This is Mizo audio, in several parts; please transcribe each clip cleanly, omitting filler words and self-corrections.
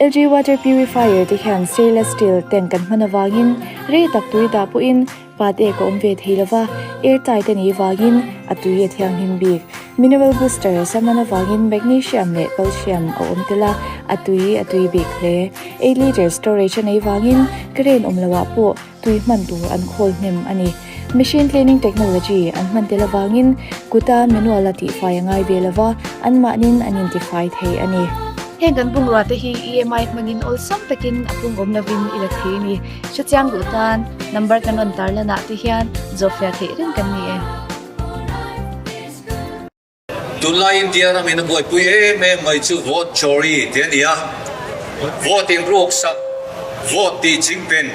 LG water purifier te hian stainless steel tank an hman avangin rei tak tui dah pawhin pat ek a awm ve thei lova, air tight a nih vangin a tui a thianghlim bik. Mineral booster a hman avangin magnesium leh calcium a awm tel a, a tui a tui bik hle. 8 litre storage a neih vangin current awm loh ah pawh tui hman tur an khawl hnem a ni. Machine cleaning technology an hman tel avangin kuta manual a tihfai a ngai ve lova, anmahnin an intifai thei a ni. Heng kan bungrua te hi EMI hmangin awlsam takin a pung awm lovin i la thei a ni. Hrechiang duh tan number kan rawn tarlanah te hian zawhfiah theih reng kan ni e. Tunlai India ramin a buaipui em em mai chu vote chori tih a ni a, vote inruak sak, vote tih chingpen,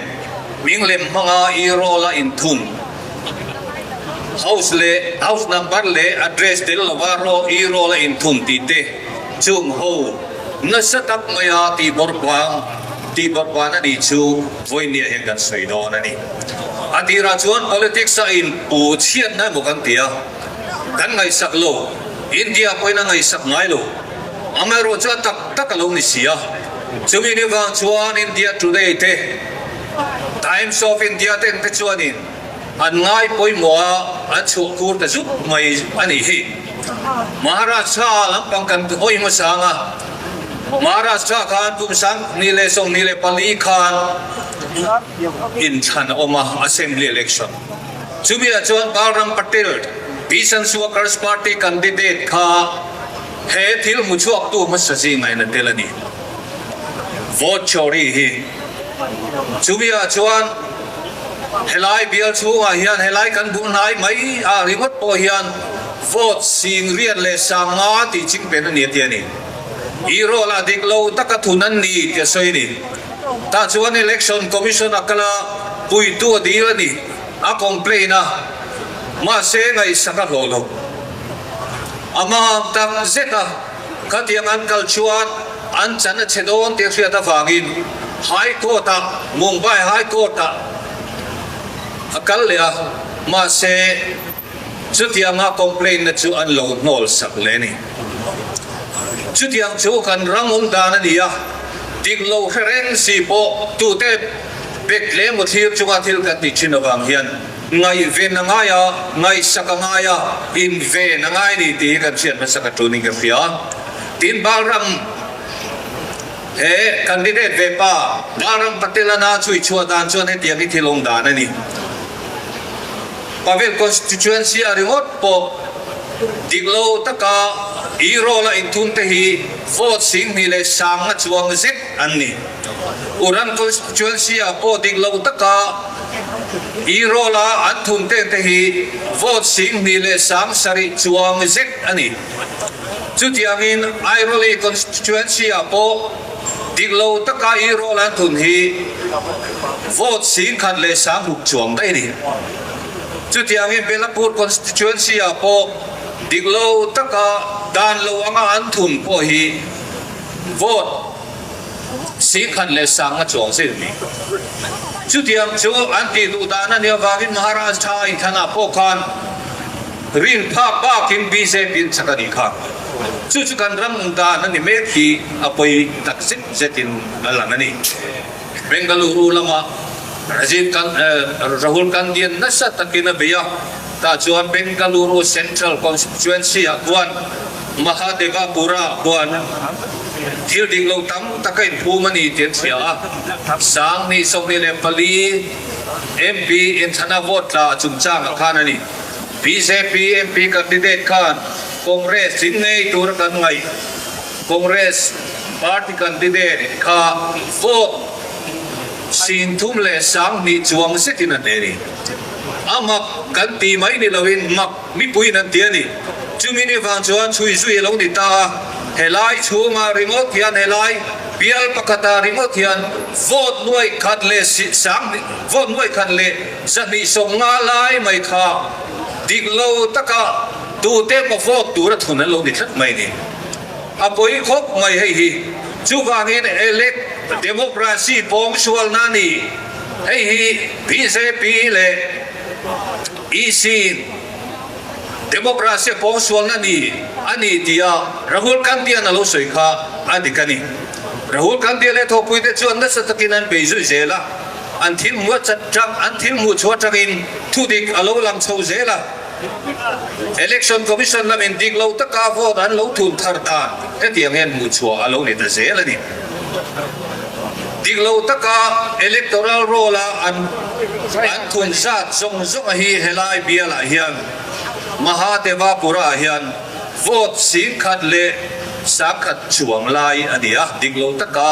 hming lem hmanga e-roll a inthun, house leh house number leh address tel lova e-roll a inthun tih te chung ho nasa tak maia tihbawrhbang tihbawrhban a nih chu vawinia hian kan sawi dawn a ni. A tirah chuan politics a inpu chhiatna emaw kan ti a. Kan ngaihsak lo, India pawhin a ngaihsak ngai lo. Amaherawh chu a tak tak a lo ni si a. Chumi ni vang chuan India Today te, Times of India te te chuanin an ngai pawimawh a, an chhuah kur ta zut mai a nih hi. Maharashtra lampang kan hawi hmasa ang a, Maharashtra khan kum 2024 khan inthlan a awm a, Assembly Election. Chumi ah chuan Balram Patel, Peasants Workers Party candidate kha he thil hmu chhuak tu hmasa zingah in a tel a ni. Vote chori hi. Chumi ah chuan helai bial chhungah hian helai kan bul hnai mai ah ringawt pawh hian vote sing riat leh sang nga tih chingpen a ni a ti a ni. I role ah dik lo taka thun an ni tih a sawi a ni. Tah chuan Election Commission a kal a, puitu a dil a ni, a complain a, mahse ngaihsak a hlawh lo. A hmang tak zet a, khatiang an kal chuan an chan a che dawn tih a hriat avangin High Court ah, Mumbai High Court ah a kal leh a, mahse chutianga complain na chu an lo hnawl sak leh a ni. Chutiang chu kan ram awm dan a ni a, dik lo hre reng si pawh tute bek leh maw thlir chunga thil kan tih thin avang hian ngaihven a ngai a, ngaihsak a ngai a, inven a ngai a ni tih hi kan hriat hmasak a tunin ka hria. Tin, Balram he candidate ve pa Balram Patelana chhui chhuah dan chuan hetiang hi thil awm dan a ni. Pavel constituency a ringawt pawh dik lo taka e-roll a inthun te hi vote 20,000 a chuang zet an ni. Uran constituency ah pawh dik lo taka e-roll a an thun teng te hi vote 27,000 chuang zet a ni. Chutiangin Airoli constituency ah pawh dik lo taka e-roll an thun hi vote 10,006 chuang daih a ni. Chutiangin Belapur constituency ah pawh dik lo taka dan lo anga an thun pawh hi vote 10,000 a chuang zir a ni. Chutiang chu an tih duh dan a nih avangin Maharashtra inthlanah pawh khan rin phak bakin bjp an chak a nih kha. Chu chu kan ram dan a ni mek hi a pawi tak zet zetin a lang a ni. Bengaluru lama Rajiv Rahul Gandhi-a'n nasa takin a bei a, tah chuan Bengaluru Central Constituency-ah khuan Mahadevapura khuan thil dik lo tam tak a inphum a ni tih an hria a. 2024 MP inthana vote tla chungchangah khan a ni. Bjp MP candidate khan Congress ding ngei tura kan ngaih Congress party candidate kha vote 32,000 chuang zetin a hneh a ni. A mak kan ti mai ni loin mak mipuiin an ti a ni. Chumi ni vang chuan chhui zui a lo ni ta a, helai chhunga ringawt hian helai bial pakhata ringawt hian vote nuai khat leh sang vote nuai khat leh 250 lai mai kha dik lo taka tute emaw vote tura thun an lo ni tlat mai a ni. A pawi khawp mai hei hi. Chuvangin elect democracy pawngsualna a ni. Hei hi bjp leh EC democracy pawngsualna ni a ni tia Rahul Gandhi-a'n a lo sawi kha a dik a ni. Rahul Gandhi leh thawkpuite chuan nasa takin an bei zui zel a, an thil hmuh atang an thil hmuh chhuah atangin thudik a lo lang chho zel a. Election Commission lamin dik lo taka vote an lo thun thar dan hetiang hian hmuh chhuah a lo ni ta zel a ni. Dik lo taka electoral roll-a an an thun zat zawng zawnga hi helai bialah hian Mahadevapura-ah hian vote 10,000 leh 100,000 chuang lai a ni a, dik lo taka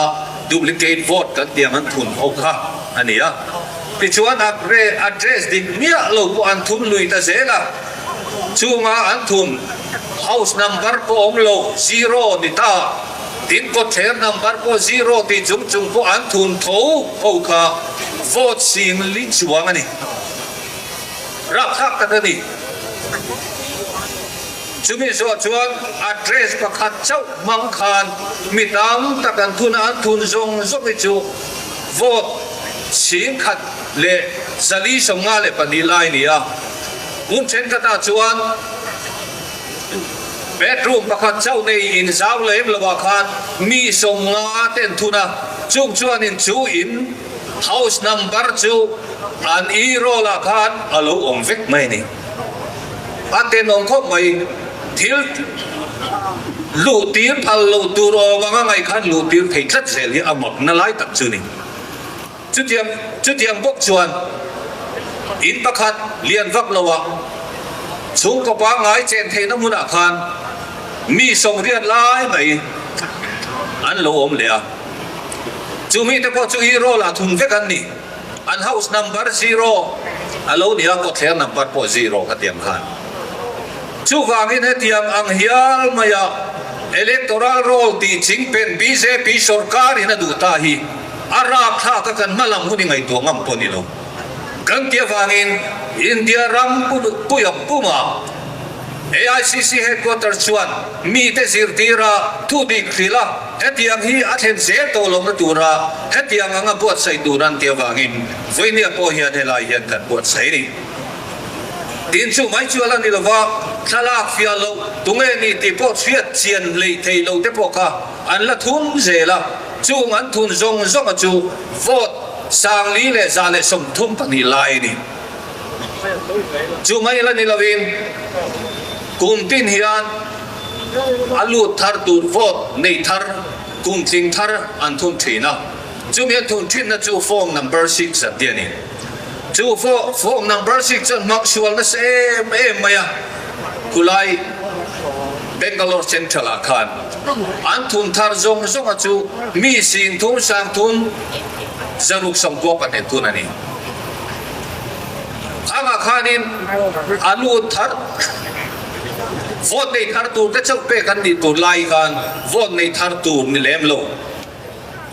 duplicate vote kan tih ang an thun ho kha a ni a. Tichuan address dik miah lo pawh an thun lui ta zel a, chunga an thun house number pawh awm lo zero ni ta, tin kawtthler number pawh zero tih chung chung pawh an thun tho ho kha vote sing li chuang a ni. Rapthlak tak a ni. Chumi zawh chuan address pakhat chauh hmang khan mi tam tak an thun a, an thun zawng zawng hi chu vote 10,000 leh 452 lai a ni a. Hmun thenkhatah chuan bedroom pakhat chauh nei inzau lem lovah khan mi 50 te an thun a, chung chuanin chu in house number chu an e-roll ah khan a lo awm vek mai a ni. A tenawm khawp mai, thil luh tir phal lo tur awm anga ngaih khan luh tir thei tlat zel hi a makna lai tak chu ni. Chutiang chutiang bawk chuan in pakhat lian vak lo ah chhungkaw pangngai chen theihna hmunah khan mi 80 lai mai an lo awm leh a. Chu mite pawh chu e-roll ah thun vek an ni. An house number zero a lo ni a, kawtthler number pawh zero kha tiang khan. Chuvangin hetiang ang hial maia electoral roll tih chingpen bjp sorkar in a duh ta hi a rapthlak a kan hma lam hun i ngaihtuah ngam pawh ni lo. Kan tih avangin India ram puia puma AICC headquarters chuan mite zirtir a, thu dik hrilh a, hetiang hi a thlen zel tawh lohna tura hetiang anga buatsaih tur an tih avangin vawinia pawh hian helai hian kan buatsaih a ni. Tin chu mai chu a la ni lova, thlalak fiah loh tunge ni tih pawh chhiat chian hleih theih loh te pawh kha an la thun zel a, chung an thun zawng zawnga chu vote 4132 lai a ni. Chu mai la ni lovin kum tin hian a lut thar tur vote nei thar kum tling thar an thun thin a, chumi an thun thinna chu form number 6 an ti a ni. Chu form number 6 chuan hmang sual nasa em em mai a, khulai Bangalore Central ah khan an thun thar zawng zawnga chu mi 30 30 692 thun a ni. Amah khanin a lut thar vote nei thar tur te chauh pek an nih tur lai khan vote nei thar tur ni lem lo.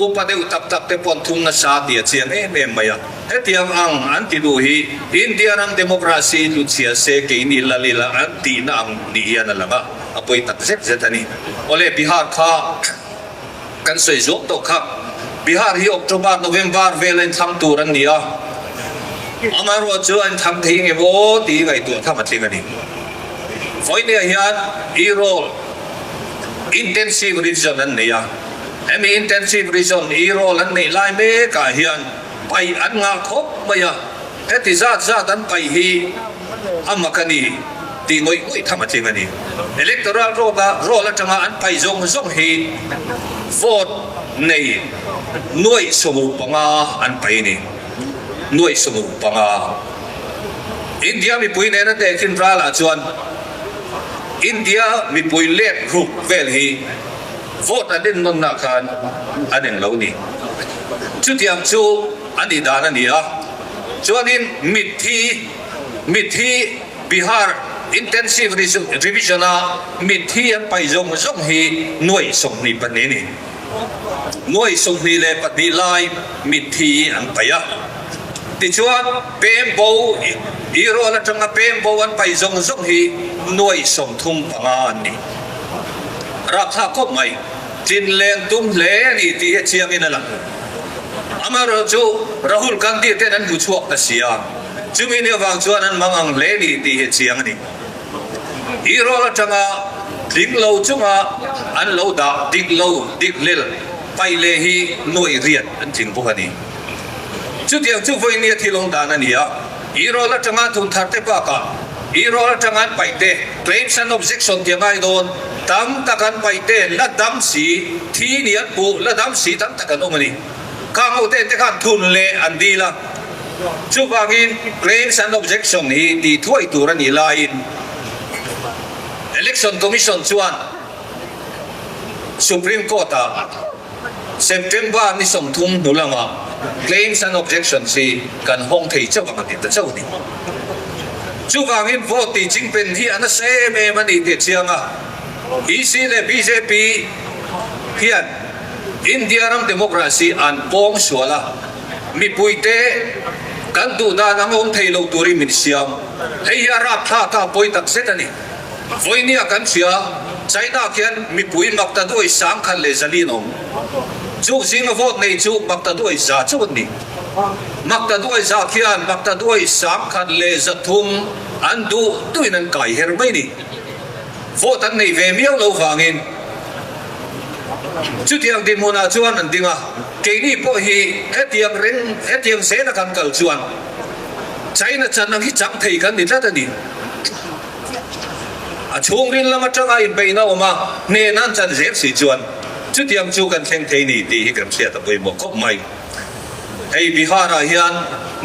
Upa deuh tak tak te pawh an thum nasa tih a chiang em em mai a. Hetiang ang an ti duh hi India ram democracy hluchhia se keini lal ila an tihna ang ni hian a lang a, a pawi tak zet zet a ni. Awle Bihar kha Kan sawi zuam tawh kha. Bihar hi October, November vela inthlang tur an ni a, amaherawh chu a inthlang thei nge maw tih ngaihtuah tham a tling a ni. Vawinia hian e-roll intensive revision an nei a, hemi intensive revision e-roll an neih lai mekah hian paih an ngah khawp mai a, heti zat zat an paih hi a mak a ni tih ngawih ngawih tham a tling a ni. Electoral roll atanga an paih zawng zawng hi vote nei nuaih 65 an paih a ni. Nuaih 65. India mipui nena tehkhin ralah chuan India mipui let ruk vel hi vote an ennawnna khan an englo ni. Chutiang chu a nih dan a ni a. Chuanin mitthi mitthi Bihar Intensive Revision-a mitthi an paih zawng zawng hi nuaih 22 a ni. Nuaih 22 lai mitthi an paih a. Tichuan pem bo Irawn atanga pem bo an paih zawng zawng hi nuaih 35 an ni. Rapthlak khawp mai. Tlin leng tum hle a ni tih hi a chiangin a lang. Amaherawhchu Rahul Gandhi ten an hmu chhuak ta si a, chumi ni avang chuan an mang ang hle a ni tih hi a chiang a ni. I rawl atanga tling lo chunga an lo dah dik lo dik hlel. Paih leh hi nuaih riat an tling bawk a ni. Chutiang chu vawinia thil awm dan a ni a, E-roll atanga thun thar te bakah E-roll atanga an paih te, claims and objection tih a ngai dawn, tam tak an paih te la dam si, thi ni an puh la dam si tam tak an awm a ni. Khang ho ten te khan thun leh an dil a, chuvangin claims and objection hi tih thuai tur a nih laiin Election Commission chuan Supreme Court-ah September ni 30 hnu lamah claims and objections hi kan hawng thei chauh ang a ti ta chauh a ni. Chuvangin vote tih chingpen hi a nasa em em a ni tih a chiang a, EC leh bjp hian India ram democracy an pawng sual a, mipuite kan duh dan ang awm thei lo turin min siam. Hei hi a rapthlak a, a pawi tak zet a ni. Vawinia kan hria, China khian mipui maktaduai 1400 an awm. Chu zinga vote nei chu maktaduai za chauh an ni. Maktaduai za khian maktaduai 1300 an duh duhin an kai her mai ni. Vote an nei ve miau lo vangin chutiang dinhmunah chuan an ding a. Keini pawh hi hetiang reng hetiang zela kan kal chuan China chan ang hi chang thei kan ni tlat a ni. A chhungril lam atanga inbeihna awm a, hnehna an chan zel si chuan chutiang chu kan thleng thei ni tih hi kan hriat a pawimawh khawp mai. Hei Bihar-ah hian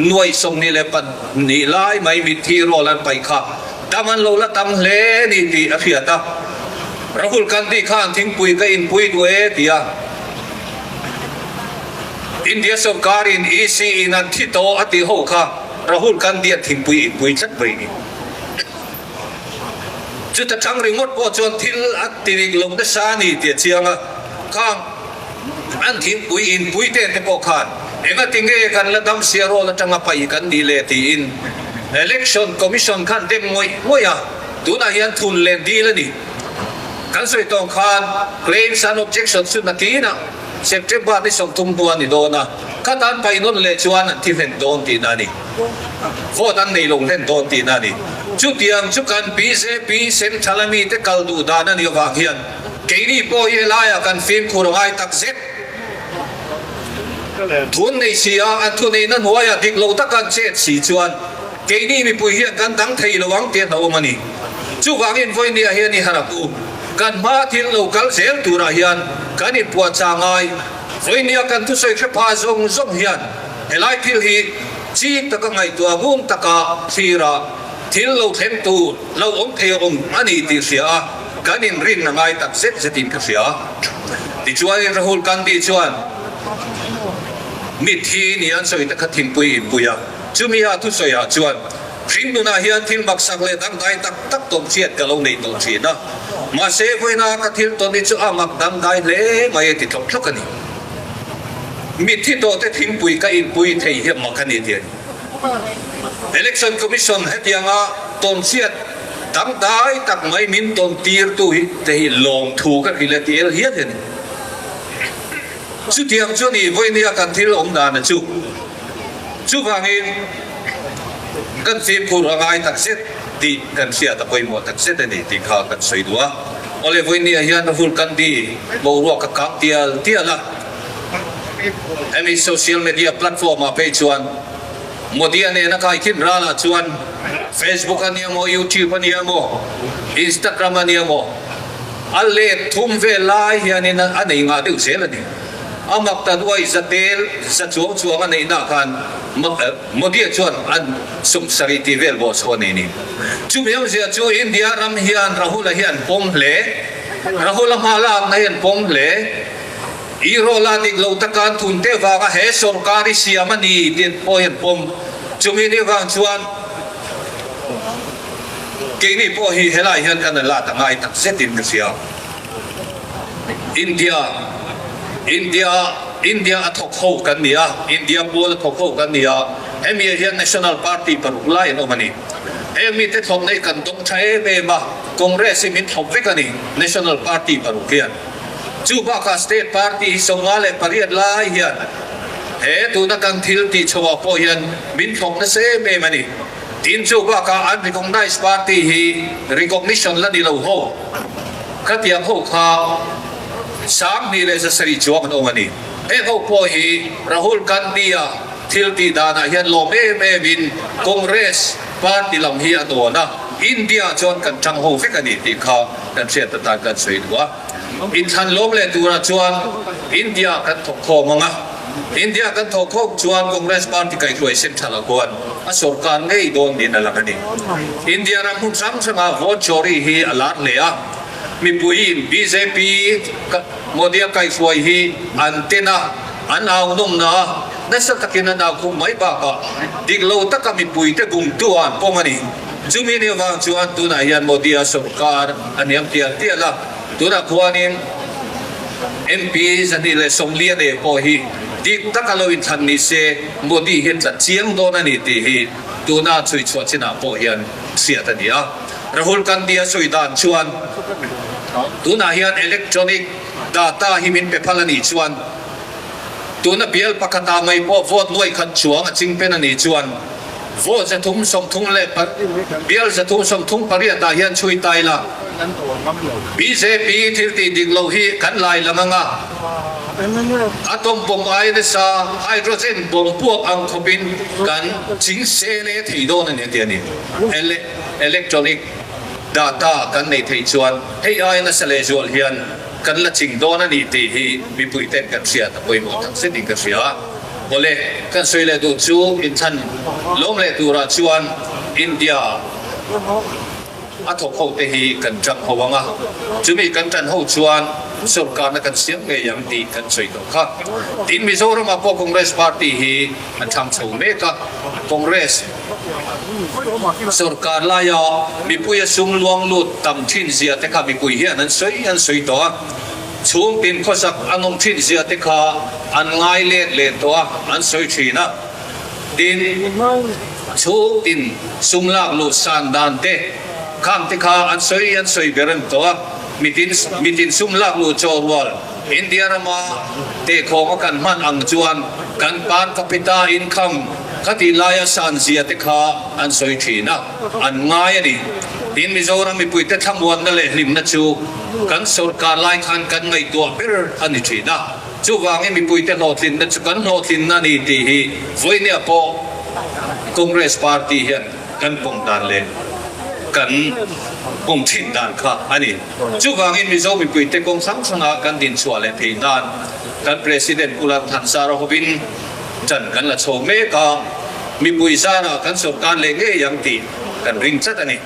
nuaih 22 lai mai mitthi rawl an paih kha dam an lo la tam hle ni tih a hriat a. Rahul Gandhi khan thingpui ka inpui duh e ti a. India sawrkarin EC in an thi tawh a tih ho kha Rahul Gandhi an thingpui inpui tlat mai ni. Chuta chang ringawt pawh chuan thil a ti dik lo nasa a ni tih a chiang a, khang an thingpui inpui te te pawh khan engati nge kan la dam sia rawl atanga paih kan nih le tiin Election Commission khan dem ngawih ngawih a, tunah hian thun len dil a ni. Kan sawi tawng khan claims and objections chu nakinah September ni 30 hnu a ni dawn a, khatan paih nawn leh chuan an thi hlen dawn tihna a ni. Vote an nei lo hlen dawn tihna a ni. Chutiang chu kan bjp Central a mite kal duh dan a nih avang hian keini pawh hi helaiah kan fimkhur a ngai tak zet. Thun nei si a, an thuneihna hnuaiah dik lo taka an chet si chuan keini mipui hian kan dang thei lo ang tih a hlauhawm a ni. Chuvangin vawinia hian i harh ang u. Kan hma thil lo kal zel turah hian kan inpuahchah ngai. Vawinia kan thusawi hre pha zawng zawng hian Helai thil hi chik taka ngaihtuah ngun taka thlira thil lo thleng tur lo awm thei a awm a ni tih hria a, kan inrin a ngai tak zet zetin ka hria. Tichuanin Rahul Gandhi chuan mitthi ni an sawi te kha thingpui inpui a, chumi a thusawiah chuan hringnunah hian thil maksak leh dangdai tak tak tawm hriat ka lo nei tawh thin a, mahse vawiina ka thil tawn hi chu a mak dangdai hle mai a ti tlawk tlawk a ni. Mitthi tawhte thingpui ka inpui thei hi mak a ni tih a ni. Election Commission hetianga tawnchhiat dangdai tak mai min tawn tirtu hi te hi lawmthu ka hrilh e tih el hial hi a ni. Chutiang chu a ni vawinia kan thil awm dan a chu. Chuvangin kan fimkhur a ngai takzet tih kan hriat a pawimawh takzet a ni tih kha kan sawi duh a. Awle vawinia hian Rahul Gandhi boruak a kang tial tial a. Hemi social media platform ah phei chuan Modi-a nena kaikhin ralah chuan Facebook a nia maw, YouTube a nia maw, Instagram a nia maw, a let thum vel lai hianin a nei ngah deuh zel a ni. A mak ta duai za tel za chuang chuang a neihna khan Modi-a chuan an 70 tih vel bawh chhuah a nei ni. Chumi awmzia chu India ram hian Rahul-a hi an pawm hle. Rahul-a hma lakna hi an pawm hle. I rawla dik lo taka an thun te vanga he sawrkar i siam a ni tih pawh hi an pawm. Chumi ni vang chuan keini pawh hi helai hian kan la ta ngai tak zetin ka hria. India, India, India a thawk ho kan ni a, India pawl a thawk ho kan ni a, hemi ah hian National Party paruk lai an awm a ni. Heng mite thlawpna hi kan dawng tha em em a, Congress hi min thlawp vek a ni, National Party paruk hian. Chu bakah State Party hi 58 lai hian he tuna kan thil tih chhoah pawh hian min thlawp nasa em em a ni. Tin chu bakah unrecognised party hi recognition la ni lo ho. Khatiang ho kha. 2700 chuang an awm a ni. Heng ho pawh hi Rahul Gandhi-a thil tih danah hian lawm em em in Congress party lam hi a dawn a, India chuan kan tang ho vek a ni tih kha kan hriat atan kan sawi duh a. Inthlan lawm leh turah chuan India kan thawk khawm ang a, India kan thawk khawm chuan Congress party kaihhruai central ah khuan a sorkar ngei dawn niin a lang a ni. India ram hmun hrang hrangah vote chori hi a lar hle a, mipuiin bjp Modi-a kaihhruai hi an ten a, an au nawmna a, nasa takin an au khum mai bakah dik lo taka mipuite bumtu ah an pawm a ni. Chumi ni avang chuan tunah hian Modi-a sorkar a hniam tial tial a, tunah khuanin MP 240 a nei pawh hi dik taka lo inthlan ni se Modi hian tla chiang dawn a ni tih hi tuna chhui chhuah chinah pawh hian hriat a ni a. Rahul Gandhi-a sawi dan chuan tunah hian electronic data hi min pe phal a nih chuan tuna bial pakhatah mai pawh vote nuai khat chuang a chingpen a nih chuan Vote 330 leh bial 338 ah hian chhui ta ila, bjp thil tih dik loh hi kan lai lang anga, atom bomb ai nasa hydrogen bomb puak ang khawpin kan ching se leh thei dawn a ni a ti a ni. Electronic data kan nei theih chuan hei ai nasa lehzual hian kan la ching dawn a ni tih hi mipui ten kan hriat a pawimawh tak zetin ka hria. Awle, kan sawi leh duh chu inthlan lawm leh turah chuan India a thawk ho te hi kan tang ho ang a, chumi kan tan ho chuan sorkarna kan siam ngei ang tih kan sawi tawh kha. Tin, Mizoramah pawh Congress party hi an thlang chho mek a, Congress sorkar laia mipuia sum luang lut tam thin zia te kha mipui hian an sawi an sawi tawh a. Chhung tin khawsak an awm thin zia te kha an ngai let leh tawh a, an sawi thin a. Tin, chhung tin sum lak luh san dan te khang te kha an sawi an sawi ber an tawh a. Mitin mitin sum lak luh chaw rual India rama tehkhawng a kan hman ang chuan kan per capita income khatih laia san zia te kha an sawi thin a, an ngai a ni. Tin, Mizoram mipuite thlamuanna leh hlimna chu Kan sorkar lai khan kan ngaihtuah ber a ni thin a, chuvangin mipuite hlawhtlinna chu kan hlawhtlinna a ni tih hi vawinia pawh Congress party hian kan pawm dan leh kan pawm thin dan kha a ni. Chuvangin Mizo mipuite kawng hrang hranga kan dinchhuah leh theih nan kan President Pu Lal Thansara hovin ṭan kan la chho mek a, mipui zarah kan sorkar leh ngei ang tih kan ring tlat a ni.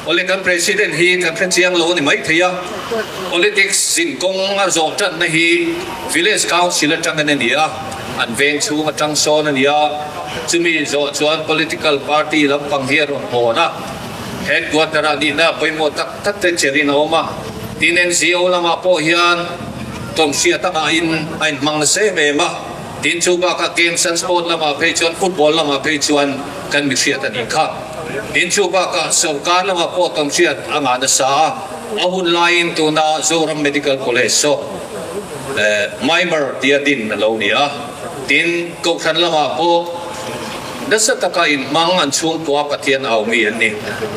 Awle kan President hi kan hre chiang lo a ni mai thei a, politics zin kawng a zawh tanna hi Village Council atangin a ni a, an veng chhung atang sawn a ni a, chumi zawh chuan political party lampang hi a rawn hawn a, headquarter ah nihna pawimawh tak tak te chelhin a awm a, tin NGO lamah pawh hian tawmhriat a ngah in a inhmang nasa em em a, tin chu bakah games and sport lamah phei chuan football lamah phei chuan kan mihriat a nih kha. In chu bakah sorkar lamah pawh tamhriat a ngah nasa a, a hun laiin tuna Zoram Medical College saw Maimer tia din a lo ni a. Tin, Kohhran lamah pawh nasa taka inhmang an chhungkua Pathian au mi an ni.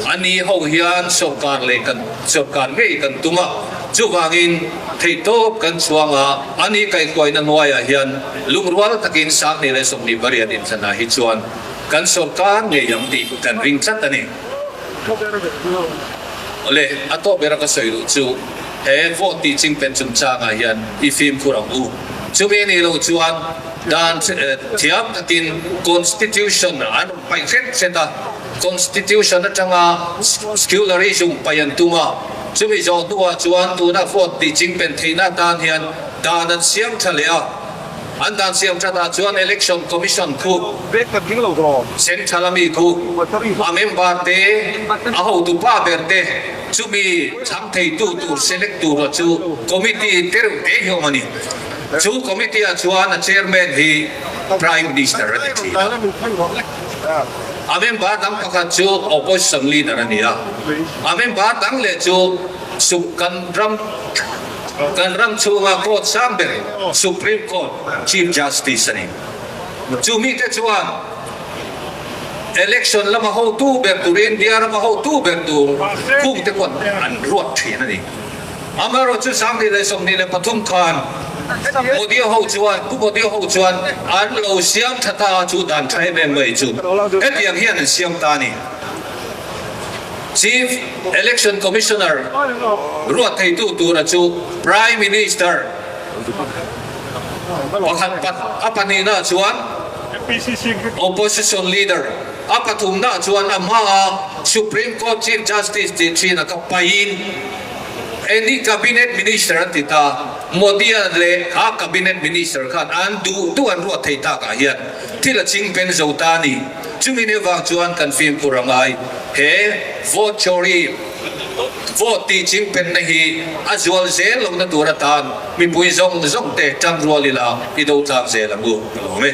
A ni ho hian sorkar leh kan sorkar ngei kan tum a, chuvangin theihtawp kan chhuang a, a ni kaihhruaina hnuaiah hian lungrual takin 2028 inthlanah hi chuan Kan sorkar ngei ang tih kan ring tlat a ni. Awle, a tawp bera ka sawi duh chu he vote tih chingpen chungchangah hian i fimkhur ang u. Chumi nih loh chuan dan thiam takin Constitution an rawn paih hret hret a, Constitution atanga secularism paih an tum a, chumi zawh hnuah chuan tuna vote tih chingpen theihna atan hian dan an siam tha leh a. An dan siam thatah chuan Election Commission khu, Central a mi khu, a member te, a hotu pa ber te, chumi chhang theitu tur select tura chu committee te reuh te hi awm a ni. Chu committee ah chuan a chairman hi Prime Minister a ni thin a. A member dang pakhat chu Opposition leader a ni a. A member dang leh chu kan ram. Kan ram chhunga court sang ber Supreme Court Chief Justice a ni. Chu mite chuan election lama hotu ber tur, India rama hotu ber tur khungte kawt an ruat thin a ni. Amaherawhchu 2023 khan Modi ho chuan, Pu Modi ho chuan an lo siam tha ta a, chu dan tha em em mai chu hetiang hian an siam ta a ni. Chief Election Commissioner ruat theitu tura chu Prime Minister pakhat a pahnihna chuan Opposition Leader a pathumna chuan a hmaa Supreme Court Chief Justice tih thin a ka paihin Any Cabinet Minister an ti ta, Modi-a leh a Cabinet Minister khan an duh duh an ruat thei takah hian thil a ching pen zo ta a ni. Chumi nih avang chuan kan fimkhur a ngai. He vote chori, vote tih ching penna hi a zual zel lohna tur atan mipui zawng zawng te tan rual ila i do tlak zel ang u. Ka lawm e.